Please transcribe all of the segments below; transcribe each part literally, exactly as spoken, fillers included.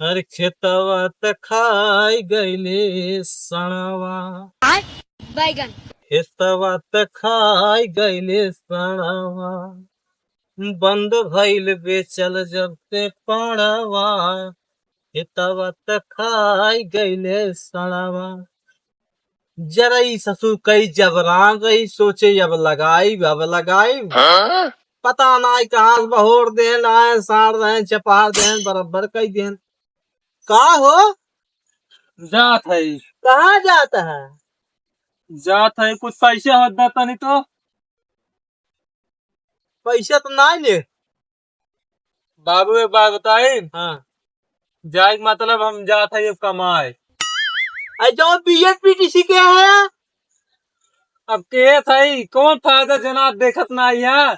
अरे खेतवा त खाई गइले सणवा। आय, बैगन। खेतवा त खाई गइले सणवा। बंद भइल बेचल जब से पड़वा। खेतवा त खाई गइले सणवा। जरा ई ससुर कई जबरान रही, सोचे अब लगाई, अब लगाई। हाँ? पता नाई कहाँ से बहोर देन, आए सार देन, चपार देन, बराबर कई देन। का हो? जात है। कहाँ जात है? जात है, कुछ पैसे होत दा तनी तो। पैसा तो नाई ले। बाबू, एक बात बताई। हाँ। जाए के मतलब हम जात है अब कमाए। अरे, जौन बीएड पीटीसी के है? अब के है, कौन फायदा जनाब, देखत ना है।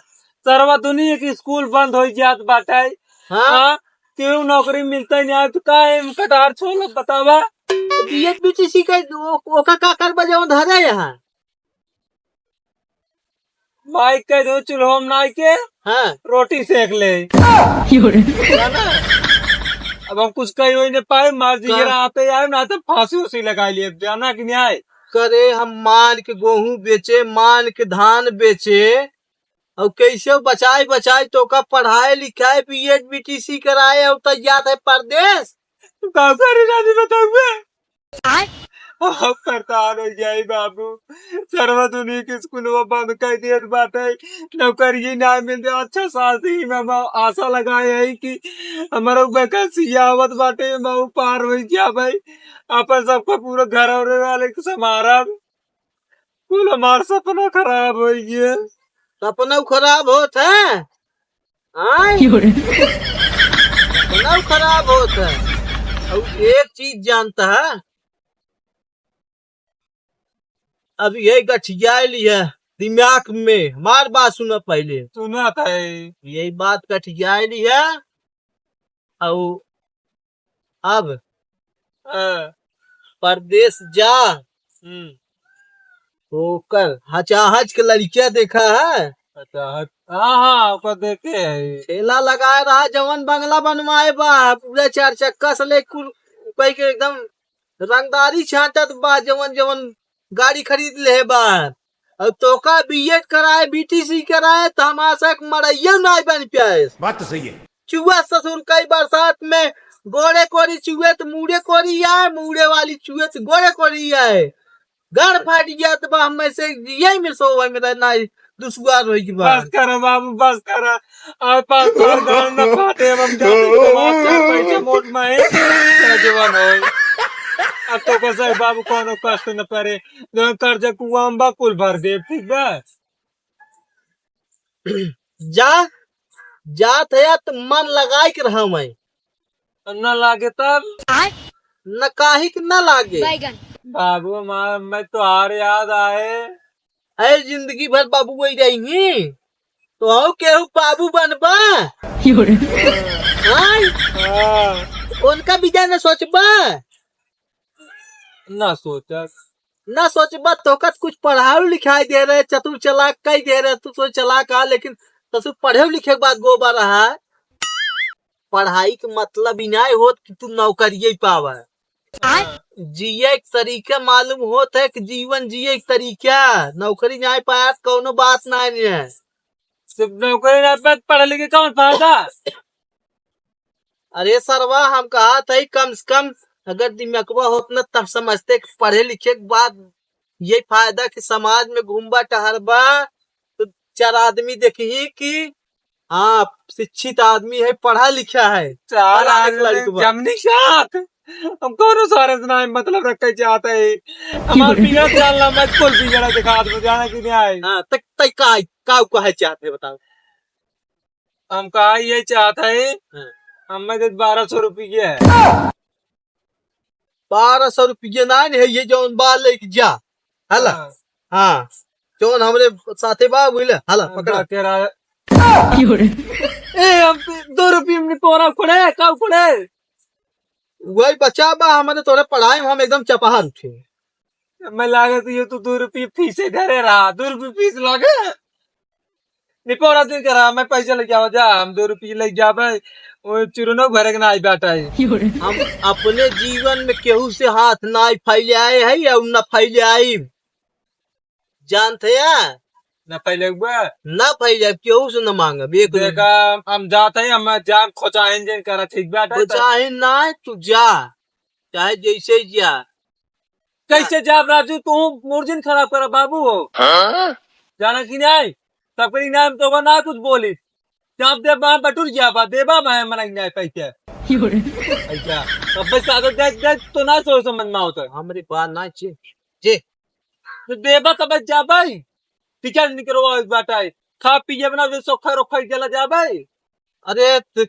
सरवा दुनिया के स्कूल बंद हो जात बाटे। हाँ। हाँ, केहू नौकरी मिलता ही नहीं, तो का एम कटार छोड़ बतावा? तो बीएड पीटीसी के ओ-, ओका का करबा जौन धरे यहाँ? माई कह दो चूल्हो में नाई के हाँ। रोटी सेक ले। यो रे। जाना? अब हम कुछ कही वही नहीं पाए, मार जी का? आते आए ना तो फांसी उसी लगा लिए, जाना कि नहीं आए? करे हम मान के गेहूं बेचे, मान के धान बेचे, और कैसे बचाए बचाए तो का पढ़ाए लिखाए, बीएड बीटीसी कराए, और तो जात है परदेश। का करे रानी बताऊंगा? आय। हम परेशान हो जाई बाबू, सरवा दुनिया के स्कूलवा बंद कर दिए बाटे, नौकरी ना मिल रहा। अच्छा साथी में हम आशा लगाए हैं कि हमारा वैकेंसी आवत बाटे, हम पार हो गया भाई, अपन सबका पूरा घर और वाले के संभारब। कुल हमार सपना खराब हो गया। सपना खराब होत है? आय? यो रे। सपना खराब होत है। और एक चीज जानता है, अब ये गठियाइल है दिमाग में, हमार बात सुना पहले। सुना था ये। यही बात गठियाइल है। और अब हाँ। परदेश जा, हम्म। ओकर हचाहच के लड़किया देखा है। अच्छा, हच-, हाँ, हाँ, ओकर देखे है। ठेला लगाए रहा, जवन बंगला बनवाए बा, पूरा चार चक्का से ले कुल कोई के एकदम रंगदारी छांटत बा, जवन जवन गाड़ी खरीद ले बा। और तोका बीएड कराए, बीटीसी कराए, तो हमार से एक मड़ैया नाई बन पाए। बात तो सही है। चुआ ससुर कई बरसात में गोड़े कोरी चुए तो मूड़े कोरी आए, मूड़े वाली चुए तो गोड़े कोरी आए। गाड़ फाट गया तो बा, हम ऐसे यही में सोवे में रहना है, दुश्वार होई की बात। बस करा बाबू, बस करा। आज पास तोर गाड़ न फाटे, हम जाते के बाद चार पैसे मोट में है, तेरा जीवन होई। अब तो बस है बाबू, कोनो कष्ट न पड़े। जौन कर्जा कुआं बा, कुल भर दे, ठीक बा? जा, जात है तो मन लगाई के रहा मैं। न लागे तब? आय। न काहे के न लागे? बैगन। बाबू, हमार, मैं तोहार याद आए। अरे, जिंदगी भर बाबू वही रहेंगी, तो हम केहू बाबू बनबा? यो रे। आय? हाँ। उनका विजय न सोचबा? ना सोचस। ना सोचबा, तोका कुछ पढ़ाई लिखाई दे रहे, चतुर चालाक कई दे रहे, तू सोच चालाक आ, लेकिन ससुर पढ़े लिखे के बाद गोबर रहा। पढ़ाई के मतलब ई नाय होत कि तू नौकरिये पावा। आय। जिए के तरीका मालूम होत है कि जीवन जिए के तरीका, नौकरी नाय पाया त कौनो बात नाय है। सिर्फ नौकरी ना पाए, पढ़ लिख के कौन फायदा? अरे सरवा, हम कहत हई, कम से कम अगर दिमकवा होत न, तब समझते कि पढ़े लिखे के बाद ये फायदा कि समाज में घूमबा टहरबा, तो चार आदमी देखी कि हाँ, शिक्षित आदमी है, पढ़ा लिखा है, चार पढ़ा लिखा आदमी लड़कवा। जमनी साथ। हम कौनो सारे से ना मतलब रखे चाहते हैं। हमार बिना जानला मत कुल बिगड़ा दिखा दो, जाना कि नहीं आए। हाँ, तक तय का, का कहे चाहते हैं, बताओ। हम कहा ये चाहत है, हाँ। हमें दे बारह सौ रुपये है। बारह सौ रुपये ना है, ये जौन बा लेके जा, हला। हाँ। हाँ, जौन हमरे साथे बा, बोले, हला, हम पकड़ा। का कह रहा है? क्यों रे? ए, हम तो दो रुपये में पौरा उखड़े, का उखड़े? वही बचा बा, हमने तोरे पढ़ाई में हम एकदम चपहार उठे। मैं लागे तो ये तो दो रुपये फीसे धरे रहा, दो रुपये फीस लागे। निपोरा दिन करा, मैं पैसा लेके आवा जा, हम दो रुपये लेके जाबे, ओ चुरनो भरे के नाई बाटा है। हम अपने जीवन में केहू से हाथ नाई फैलाए है और ना फैलाइब। जानत है या? ना फैलाइब। ना फैलाइब, केहू से ना मांगब, एक रुपया। देखा, हम जात है, हम जान खोचाहिन जन करा, ठीक बाटा है, तो खोचाहिन ना, तू जा, चाहे जैसे ही जा। कैसे जाब राजू, तू मूड जिन खराब करा बाबू हो। हाँ? जाना कि नहीं? सबके नाम तो ना कुछ बोली। जब दे बा बटुर गया बा, देबा मैं मना नहीं पैसे। पैसा। अब बस आदत दे, दे तो ना सोच समझ में आवत है। हमरे बात ना चे, जे। तो देबा तब जाबा ही। टिकट निकलवा बाटा है। खा पी अपना जो सोखा रोखा चला जाबा ही। अरे, त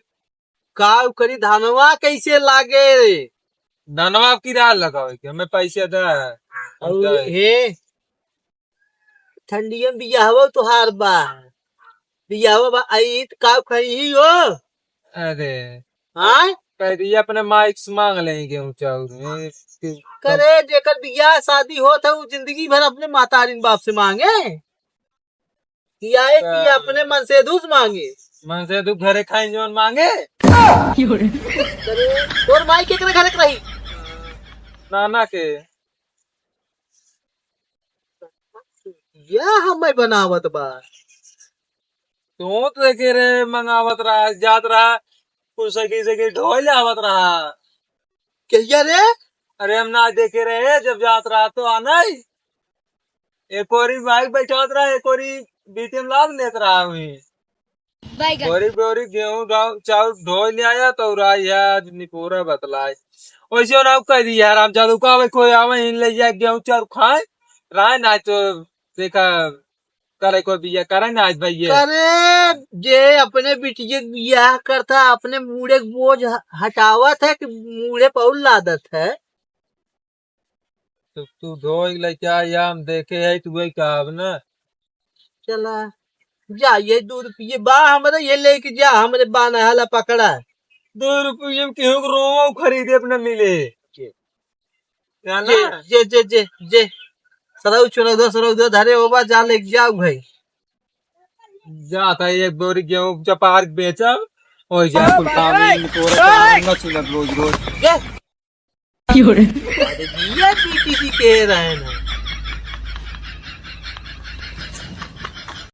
काउ करी, धनवा कैसे लागे रे? धनवा किराया लगावे के, हमें पैसे दे। और दे। हे, ठंडिया में बियाहवा तोहार बा, बियाहवा बा, आई त काउ करी ही हो? अरे, हाँ? कह दिया अपने माइक से मांग लेंगे गेहूं चाउर। ए, करे, जेकर बियाह शादी होत है, वो जिंदगी भर अपने मातारिन बाप से मांगे। किया है कि अपने मनसेधु से मांगे। मनसेधु घरे खाई जौन मांगे। अरे, तोर माई केकरे घरे के रही? नाना के। या हमें बनावत बा। तू तो देखे रे, मंगावत रहा, जात रहा, कुछ सकी सकी ढोल आवत रहा। कहिया रे? अरे हम ना देखे रहे, जब जात रहा तो आना ही। एक ओरी बाइक बैठावत रहा, एक ओरी बीच में लाद लेत रहा हुई। बैगन। बोरी बोरी गेहूं गाँव चाउर ढोई ले आया तो राई है, आज निपोरा बतलाए। वैसे ना कह दी यार, हम जादू का आवे, कोई आवे इन ले जाए गेहूं चाउर खाए, राय ना तो देखा करे कोई बिया करे ना आज भैया। अरे, जे अपने बिटिया के बियाह करता, अपने मूड़े के बोझ ह-, हटावत है कि मूड़े पर लादत है? तो तू ढोई लेके आ, या हम देखे है, तू वही कहब ना। चला, जा, ये दो रुपये बा हमरे, ये लेके जा, हमरे बाना हाला पकड़ा। दो रुपये में केहू के रोवा खरीदे अपना मिले। जाना? जे, जे, जे, जे, जे। सरऊ चुनऊ दो, सरऊ दो, धरे होबा, जा लेके जाओ भाई। जाता है एक बोरी गेहूं चपार के बेचब, ओई जा कुल काम इन तोरा काम न सुनब रोज रोज। जे। अरे, ये पीटीसी के रहे ना।